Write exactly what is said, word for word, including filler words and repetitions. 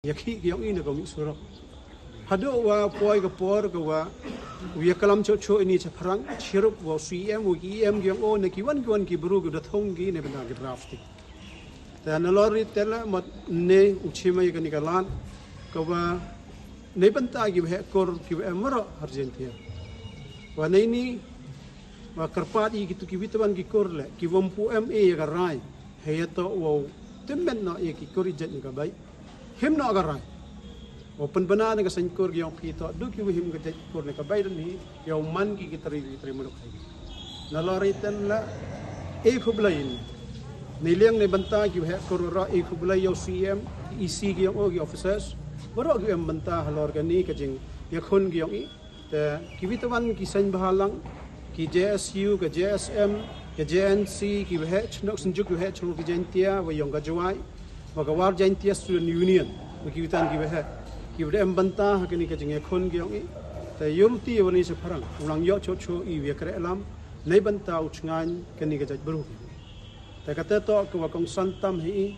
ïakhih ki ïong i na ka mih surok. Haduh wa poi ka por ka wa u ïaklam choh choh ini chaphrang, chirup wa u C M, u ki E M ki ïong o, na ki wan ki wan ki bru ki da thong ki ne bynta ki drafting. Te na lori tela mat ne u chima ïa kani ka lad ka wa ne bynta ki wa heh kur ki wa em maro har Jaintia. Wa ne ni wa kyrpad i ki tu ki witawan ki kur le ki wam pu em e ïa ka rai. He ïa to wa u tymmen no ïa ki kur i jait ni ka bai. Him no ka rai. Wa pynbna ne ka saiñ kur ki ïong phi to du ki wa him ka jait kur ne ka bai dan hi. Ïa u man ki ki tari ki tari muluk hai. Na lori ten la e khublai in. Ni liang ne bynta ki wa heh kur ro e khublai ïa u C M, E C ki ïong o ki officers. Baro ki em bynta halor kani ka jing ïa khun ki ïong i. Te ki witawan ki saiñ bahalang, ki J S U, ka J S M, ka J N C, ki wa heh chnok synjuk ki wa heh chnok ki Jaintia, wa ïong ka Jowai, wa ka War Jaintia Student Union, wa ki witan ki wa heh. Ki wa da em bynta ha kani ka jingïakhun ki ïong i. Te ïoh ti wa ni sa pharang, u lang ïoh choh choh i wa kreh lam, nei bynta u chngaiñ kani ka jait bru. Te kata to ka wa kongsan tam hi i,